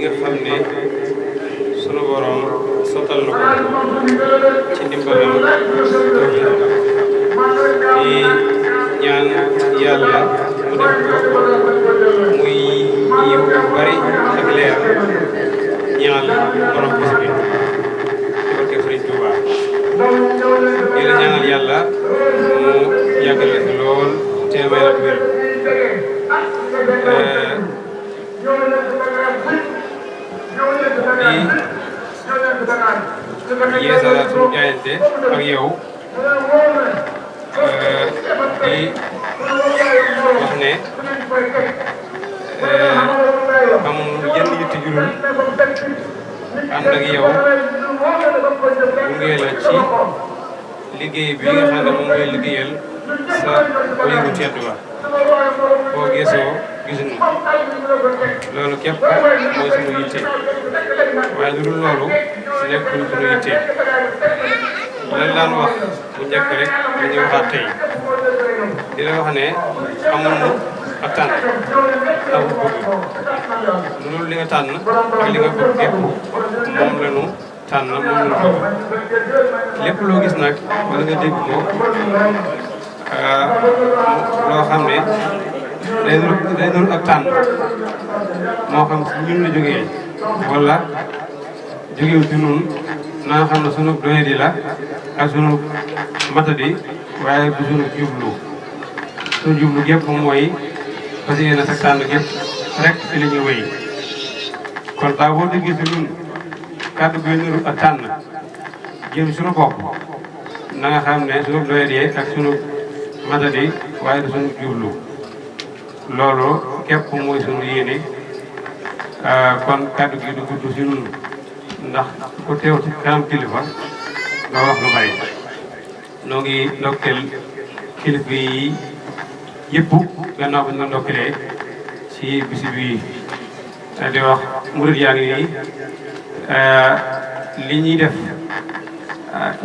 nga xam ne sunu borom sottal na ko ci ndimbalam tawfiq di ñaan yàlla mu def ko muy yiw bu bari ak leer ñaal borom bis bi ci barke Sëriñ Tuubaa di la ñaanal yàlla mu yàggal la fi lool te may la wér di yeesalaat suñu jaayante ak yow di wax ne amul yenn yitte jurul ànd ak yow gunge la ci liggéey bi nga xam ne moom ngay liggéeyal sa wéygu tedd ba boo gisoo gisuñu loolu képp mooy suñu yitte waaye lu dul loolu nekkul suñu yitte lan daan wax bu njëkk rek dañuy waxaat tey di la wax ne amuñu ak tànn amul bëgg lu dul li nga tànn ak li nga bëgg képp moom la ñu tànn moom la ñu bëgg lépp loo gis nag wala nga dégg ko loo xam ne day doon ak tànn moo xam si ñun la jógee wala jógewu ci ñun naa xam ne sunu doyadi la ak sunu matadi waaye du sunu jublu sunu jublu gépp mooy parce que yéen a sa tànn gépp rek fi la ñuy wéy kon daa boo déggee si ñun kàddu gi nuru ak tànn jëm sunu bopp na nga xam ne sunu doyadi ak sunu matadi waaye du sunu jublu loolu képp mooy sunu yéene kon kàddu gi du gudd si ñun ndax ku teew ci kanam kilifa nga wax lu bari noo ngi ndokkeel kilifa yi yëpp gannaaw bu ñu la ndokkelee ci bisi bi di wax murid yaa ngi nii li ñuy def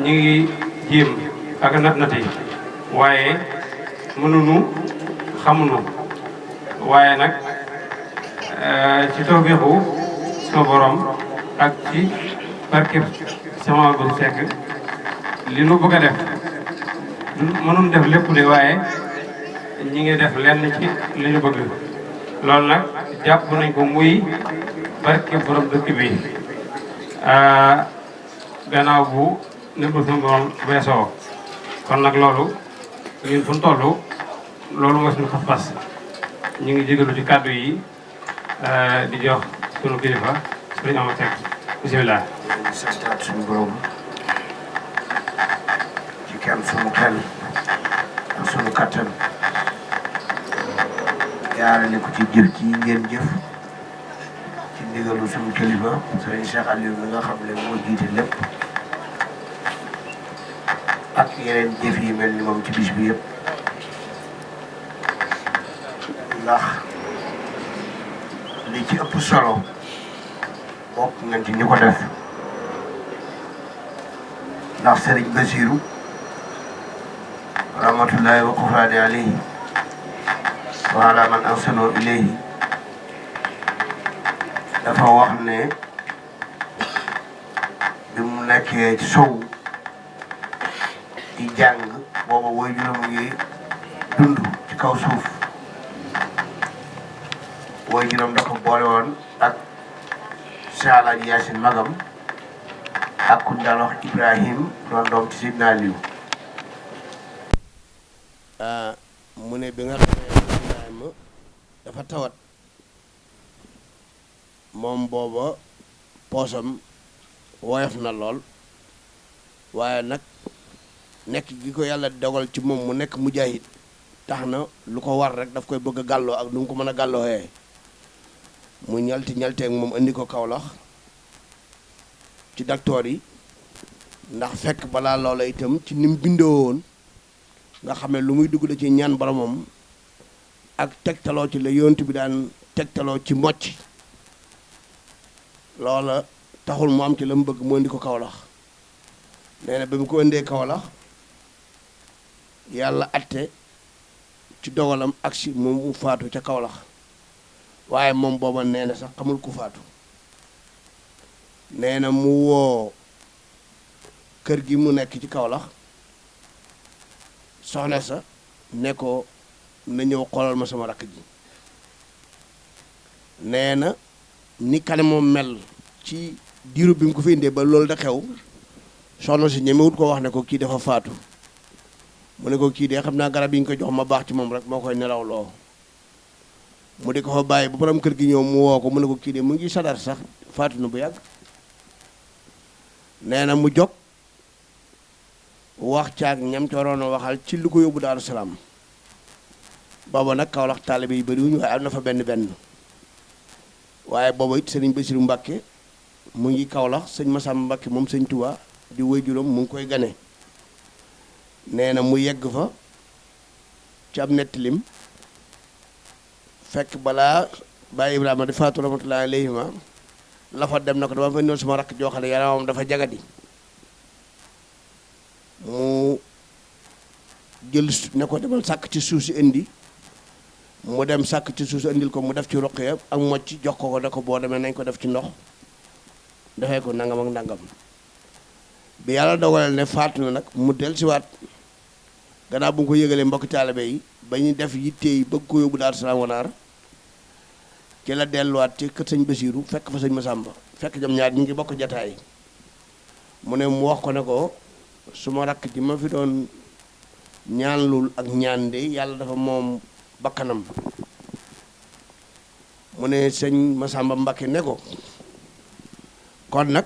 ñu ngi jéem ak nati waaye mënuñu xamuñu waaye nag ci tawfeexu sama borom ak ci barkeb sama bu sekk li nu bëgg a def mënuñu def lépp de waaye ñi ngi def lenn ci li ñu bëgg loolu nag jàpp nañ ko muy barkeb borom dëkk bi gannaaw bu nëbb sama borom weesoo kon nag loolu ñun fu ñu toll loolu mooy suñu pas-pas ñu ngi jégalu ci kàddu yi di jox sunu kilifa sëriñ Amady Seck bisimilah. santaat suñu borom ci kenn suñu xel ak suñu kattan jaarale ko ci jëf ci ngeen jëf ci ndigalu suñu kilifa sëriñ Cheikh Aliou mi nga xam ne moo jiite lépp ak yeneen jëf yi mel ni moom ci bis bi yëpp ndax li ci ëpp solo bokk ngeen ci ñu ko def ndax Sëriñ Basiru rahmatullahi wa kufraani alayhi wa ala man arsaloo ilayhi dafa wax ne bi mu nekkee ci sow di jàng booba woy juróom ngi dund ci kaw suuf woy juróom da ko boole woon ak Cheikh Alaaji Yaasin magam ak ku ñu daan wax Ibrahim doon doom ci Sidna Aliou mu ne bi nga xamee Ibrahima dafa tawat moom booba poosam woyof na lool waaye nag nekk gi ko yàlla dogal ci moom mu nekk mujaahid tax na lu ko war rek daf koy bëgg a gàlloo ak nu mu ko mën a gàlloohee mu ñalteeg moom indi ko Kawlax ci docteur yi ndax fekk balaa loola itam ci ni mu bindoo woon nga xam ne lu muy dugg da ci ñaan boromam ak tegtaloo ci la yonent bi daan tegtaloo ci mocc loola taxul mu am ci la mu bëgg mu indi ko Kawlax nee na ba mu ko indee Kawlax yàlla atte ci dogalam ak si moom mu faatu ca Kawlax waaye moom booba nee na sax xamul ku faatu nee na mu woo kër gi mu nekk ci Kaolack soxna sa ne ko na ñëw xoolal ma sama rakk ji nee na ni kanamam mel ci diiru bi mu ko fi indee ba loolu da xew soxna si ñemewut ko wax ne ko kii dafa faatu mu ne ko kii de xam naa garab yi ñu ko jox ma baax ci moom rek moo koy nelaw loo mu di ko fa bàyyi ba borom kër gi ñëw mu woo ko mu ne ko kii de mu ngi sadar sax faatu na bu yàgg nee na mu jóg wax caag ñam ci waroon a waxal ci lu ko yóbbu Daaru Salaam booba nag Kaolack taalibe yi bëriwuñu waaye am na fa benn waaye booba it sëriñ Bassirou Mbacké mu ngi Kaolack sëñ Massamba Mbacké moom sëñ Touba di waajuram mu ngi koy gane nee na mu yegg fa ci am nettalim fekk balaa Baye Ibrahima di faatu rahmatullahi alayhima la fa dem na ko dama fa ñëw sama rakk joo xam ne yaramam dafa jagadi mu jël ne ko demal sàkk ci suuf si indi mu dem sàkk ci suuf si indil ko mu def ci roqee ak mocc jox ko ne ko boo demee nañ ko def ci ndox defee ko nangam ak nangam bi yàlla dogaleel ne faatu na nag mu del siwaat gannaaw bu nga ko yëgalee mbokki taalibe yi ba ñu def yitte yi bëgg ko yóbbu Daaru Salaam Wanaar ci la delluwaat ci kër sëñ Basiiru fekk fa sëñ Masamba fekk ñoom ñaar ñu ngi bokk jataay mu ne mu wax ko ne ko suma rakk ji ma fi doon ñaanlul ak ñaan de yàlla dafa moom bakkanam mu ne sëñ Masamba Mbakke ne ko kon nag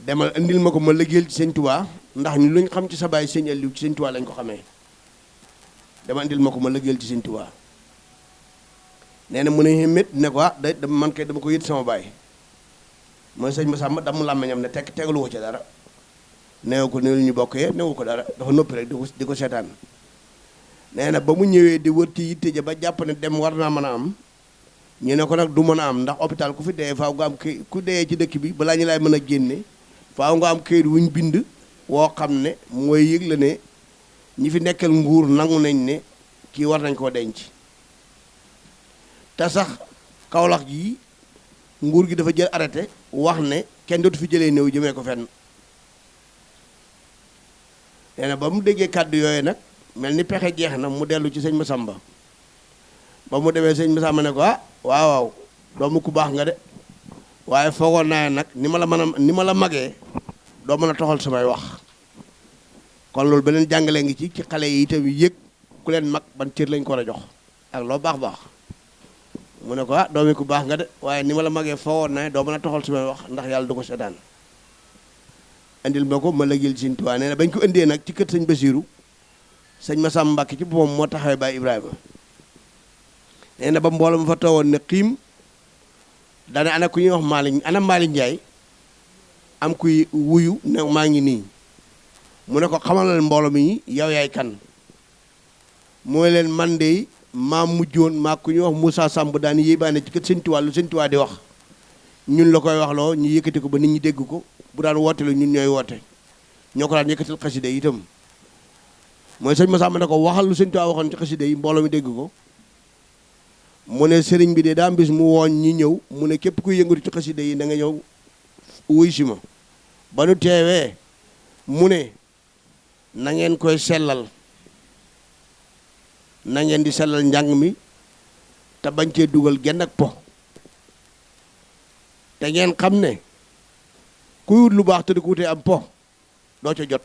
demal indil ma ko ma liggéeyal ci sëñ Tuubaa ndax ñu luñ xam ci sa baay sëñ Aliou ci sëñ Tuubaa lañ ko xamee demal indil ma ko ma liggéeyal ci sëñ Tuubaa nee na mu ne métt ne ko day man kay dama ko yët sama baay mooy sëñ Masamba damu làmmiñam ne tekk tegalu ko ci dara neew ko ne lu ñu bokkee newu ko dara dafa noppi rek di ko seetaan nee na ba mu ñëwee di wër ci yitte ja ba jàpp ne dem war naa mën a am ñu ne ko nag du mën a am ndax hôpital ku fi dee faaw nga am këy ku dee ci dëkk bi balaa ñu laay mën a génne faaw nga am këyit wuñ bind woo xam ne mooy yëg la ne ñi fi nekkal nguur nangu nañ ne kii war nañ koo denc te sax Kaolack gi nguur gi dafa jël arrêté wax ne kenn dootu fi jëlee néew jëmee ko fenn nee na ba mu déggee kàddu yooyu nag mel ni pexe jeex na mu dellu ci sëñ Masamba ba mu demee sëñ Masamba ne ko waaw doomu ku baax nga de waaye foogoon naa nag ni ma la magee doo mën a toxal samay wax kon loolu beneen jàngale ngi ci xale yi itam yëg ku leen mag ban cër lañ ko war a jox ak loo baax mu ne ko doomi ku baax nga de waaye ni ma la magee foogoon naa doo mën a toxal samay wax ndax yàlla du ko seddaan indil ma ko ma lëggeel ci sëñ Tuubaa nee na bañ ko indee nag ci kër sëñ Basiiru sëñ Masamba Mbakke ci boppam moo taxawee Baay Ibrahima nee na ba mbooloo ma fa toowoon ne xiim daane ana ku ñuy wax Malick Ndiaye am kuy wuyu ne maa ngi nii mu ne ko xamalal mbooloo mi yow yaay kan mooy leen man de maa mujjoon maa ku ñuy wax Moussa Samb daan yéebaane ci kër sëñ Tuubaa lu sëñ Tuubaa di wax ñun la koy wax loo ñu yëkkati ko ba nit ñi dégg ko bu daan woote la ñun ñooy woote ñoo ko daan yëkkatil xasida yi itam mooy sëñ Masamba ne ko waxal lu sëñ Tuubaa waxoon ci xasida yi mbooloo mi dégg ko mu ne sëriñ bi de daa mbis mu wooñ ñi ñëw mu ne képp kuy yëngatu ci xasida yi da nga ñëw wuy si ma ba nu teewee mu ne na ngeen koy sellal na ngeen di sellal njàng mi te bañ cee dugal genn ak po te ngeen xam ne kuy wut lu baax te di ko wutee am po doo ca jot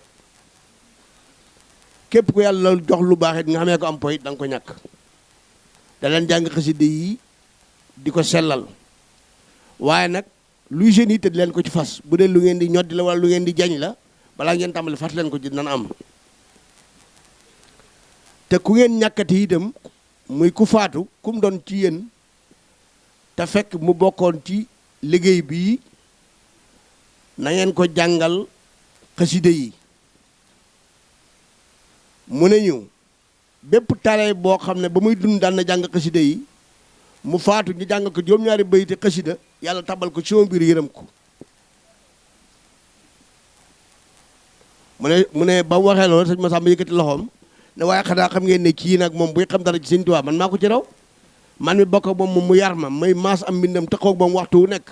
képp ku yàlla jox lu baax it nga xamee ko am po it da nga ko ñàkk da leen jàng xasida yi di ko sellal waaye nag luy seen yitte di leen ko ci fas bu dee lu ngeen di ñoddi la wala lu ngeen di jañ la balaa ngeen tàmbali fas leen ko ci dana am te ku ngeen ñàkkati itam muy ku faatu ku mu doon ci yéen te fekk mu bokkoon ci liggéey bii na ngeen ko jàngal xasida yi mu ne ñu bépp tale boo xam ne ba muy dund daan na jàng xasida yi mu faatu ñu jàng ko juróom-ñaari bayti xasida yàlla tabal ko ci sama biir yërëm ko mu ne ba mu waxee loolu sëñ Masamba yëkkati loxoom ne waaye xanaa xam ngeen ne kii nag moom buy xam dara ci sëñ Tuubaa man maa ko ci raw man mi bokk moom mu yar ma may maas am mbindam taxaw ba mu waxtu wu nekk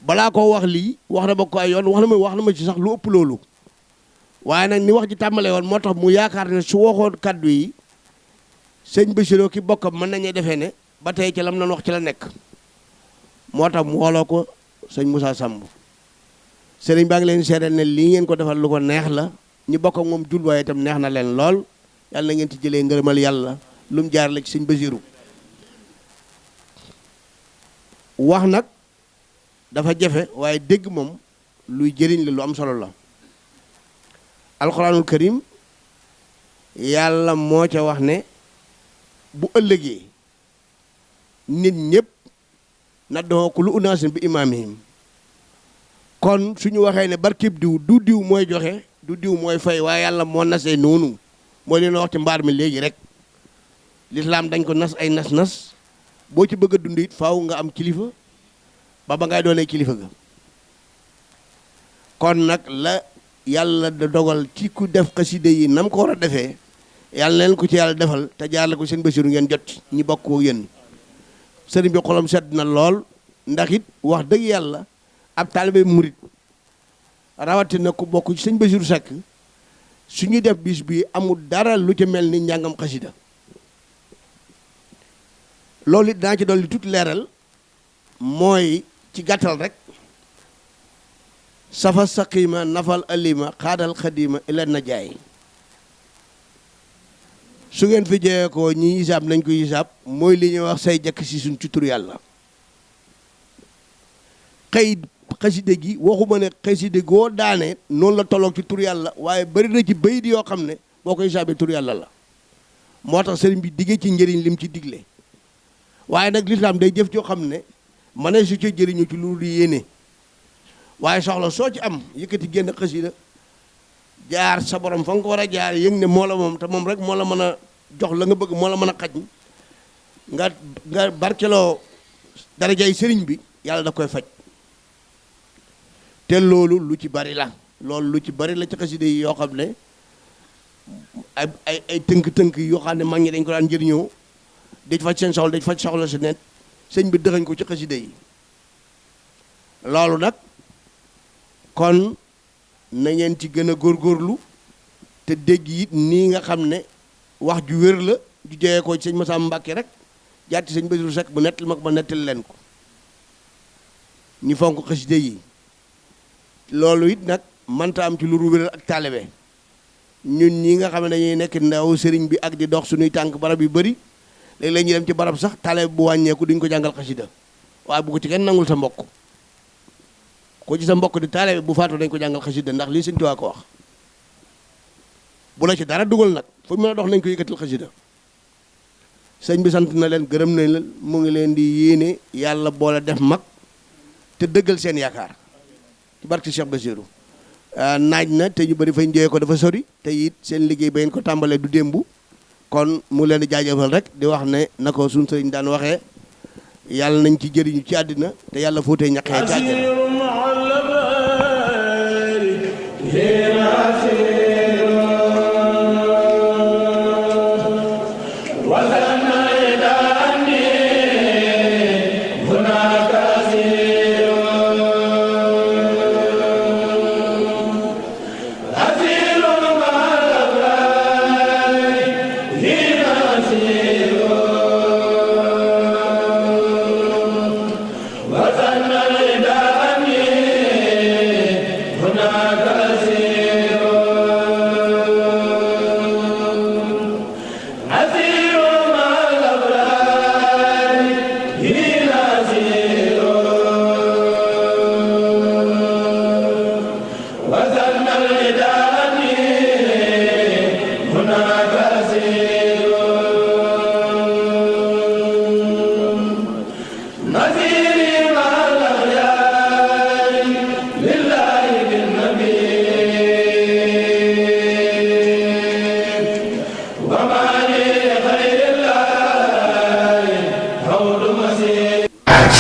balaa koo wax lii wax na ma ko ay yoon wax na ma ci sax lu ëpp loolu waaye nag ni wax ji tàmbalee woon moo tax mu yaakaar ne su waxoon kaddu yi sëñ Bassirou ki bokkam mën nañu defee ne ba tey ci lam doon wax ci la nekk moo tax mu xooloo ko sëñ Moussa Samb sëriñ baa ngi leen seedal ne lii ngeen ko defal lu ko neex la ñu bokk ak moom jul waaye itam neex na leen lool yàlla na ngeen ci jëlee ngërëmal yàlla lu mu jaar la ci sëñ Bassirou wax nag dafa jafe waaye dégg moom luy jëriñ la lu am solo la alxuraanul karim yàlla moo ca wax ne bu ëllëgee nit ñëpp naddoo kullu unaasin bi imaamihim kon suñu waxee ne barkib diw du diw mooy joxe du diw mooy fay waaye yàlla moo nasee noonu mooy leen wax ci mbaar mi léegi rek lislaam dañ ko nas ay nas boo ci bëgg a dund it faaw nga am kilifa ba ngay doonee kilifa ga kon nag la yàlla da dogal ci ku def xasida yi nam ko war a defee yàlla leen ko ci yàlla defal te jaarale ko seen Bassirou ngeen jot ñi bokk ko yéen sëriñ bi xolam sedd na lool ndax it wax dëgg yàlla ab taalibe murit rawatina ku bokk ci sëñ Bassirou Seck su ñuy def bis bi amul dara lu ci mel ni njàngam xasida loolu it dinaa ci dolli tuuti leeral mooy ci gàttal rek safa saqima nafal alima xaadal xadima ila na jaay su ngeen fi jeyee ko ñi hisaab nañ ko hisaab mooy li ñuy wax say jekk si suñ ci tur yàlla xëy xaside gi waxuma ne xaside goo daane noonu la tolloog ci tur yàlla waaye bari na ci bayit yoo xam ne boo ko hisaabee tur yàlla la moo tax sëriñ bi diggee ci njëriñ lim ci digle waaye nag lislaam day jëf joo xam ne ma ne su ca jëriñu ci lu di yéene waaye soxla soo ci am yëkkati génn xasida jaar sa borom fa nga ko war a jaar yëg ne moo la moom te moom rek moo la mën a jox la nga bëgg moo la mën a xaj nga barkeloo darajay sëriñ bi yàlla da koy faj te loolu lu ci bari la ci xasida yi yoo xam ne ay tënk-tënk yoo xam ne mag ñi dañ ko daan jëriñoo dañ faj seen soxla dañ faj soxla si net sëñ bi dëxañ ko ci xasida yi loolu nag kon na ngeen ci gën a góorgóorlu te dégg it nii nga xam ne wax ju wér la ju joyee ko ci sëñ Massamba Mbàkke rek jaati sëñ Bassirou Seck bu nettal ma ko ba nettali leen ko ñu fonk xasida yi loolu it nag mënta am ci lu wéral ak taalibe ñun ñi nga xam ne dañuy nekk ndaw sëriñ bi ak di dox suñuy tànk barab yu bëri léeg-léeg ñu dem ci barab sax taalibe bu wàññeeku duñ ko jàngal xasida waaye bu ko ci kenn nangul sa mbokk ko ci sa mbokk di taalibe bu faatu dañ ko jàngal xasida ndax lii sëñ Tuubaa ko wax bu la ci dara dugal nag fu mën a dox nañ ko yëkkatil xasida sëñ bi sant na leen gërëm nañ leen mu ngi leen di yéene yàlla boole def mag te dëggal seen yaakaar ci barke Cheikh Bassirou naaj na te ñu bëri fañ jëyee ko dafa sori te it seen liggéey ba ngeen ko tàmbalee du démb kon mu leen di jaajëfal rek di wax ne na ko suñu sëriñ daan waxee yàlla nañ ci jëriñu ci àddina te yàlla fóotee ñaqee ci àddina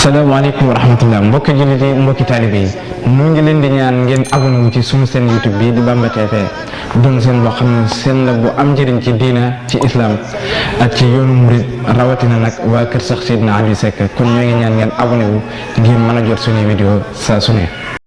salaamaaleykum wa rahmatullah mbokki jullit yi mbokki taalibe yi ñu ngi leen di ñaan ngeen abonné wu ci sunu seen YouTube bi di Bamba TV doon seen boo xam ne seen la bu am njëriñ ci diina ci islam ak ci yoonu murid rawatina nag waa kër sax Seydina Aliou Seck kon ñoo ngi ñaan ngeen abonné wu ngir mën a jot suñuy vidéo saa su ne